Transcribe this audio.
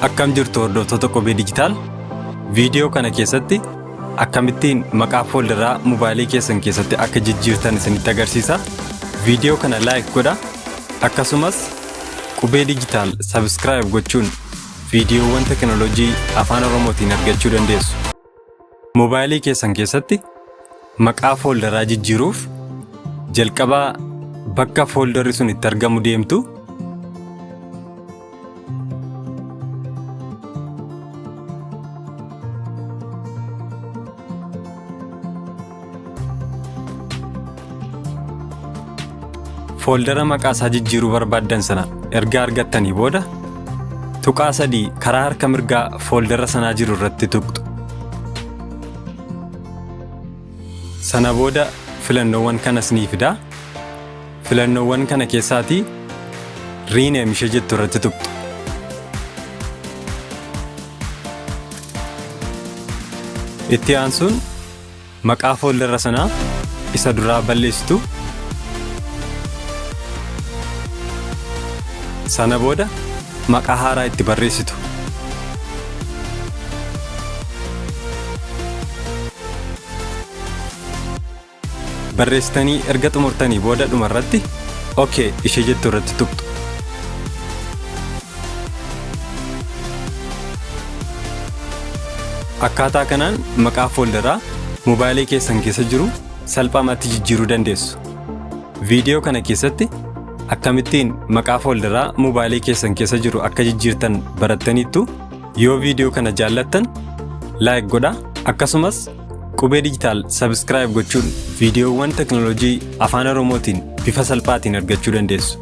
Akkam jirtu hordoftoota Qubee Digital? Viidiyoo kana keessatti akkamittiin maqaa fooldaraa mobaayilii keessan keessatti akka jijjiirtan isinitti agarsiisa. Viidiyoo kana like godha. Akkasumas Qubee Digital subscribe gochuun viidiyoowwan teknooloojii afaan Oromootiin argachuu dandeessu. Mobaayilii keessan keessatti maqaa fooldaraa jijjiiruuf jalqaba bakka fooldarri sun itti argamu deemtu. Fooldara maqaa isaa jijjiiruu barbaaddan sana erga argattanii booda tuqaa sadii karaa harka mirgaa fooldara sanaa jiru irratti tuqxu. Sana booda filannoowwan kanas ni fida. Filannoowwan kana keessaatii Rename ishee jettu irratti tuqxu. Itti aansuun maqaa fooldara sanaa isa duraa balleessitu. Sana booda maqaa haaraa itti barreessitu. Barreessitanii erga xumurtanii booda dhumarratti OK ishee jettu irratti tuqxu. Akkaataa kanaan maqaa fooldaraa mobaayilii keessan keessa jiru salphaamatti jijjiiruu dandeessu. Viidiyoo kana keessatti akkamittiin maqaa fooldaraa mobaayilii keessan keessa jiru akka jijjiirtan barattaniittu. Yoo viidiyoo kana jaallattan like godhaa, akkasumas Qubee Digital subscribe gochuun viidiyoowwan teknooloojii afaan Oromootiin bifa salphaatiin argachuu dandeessu.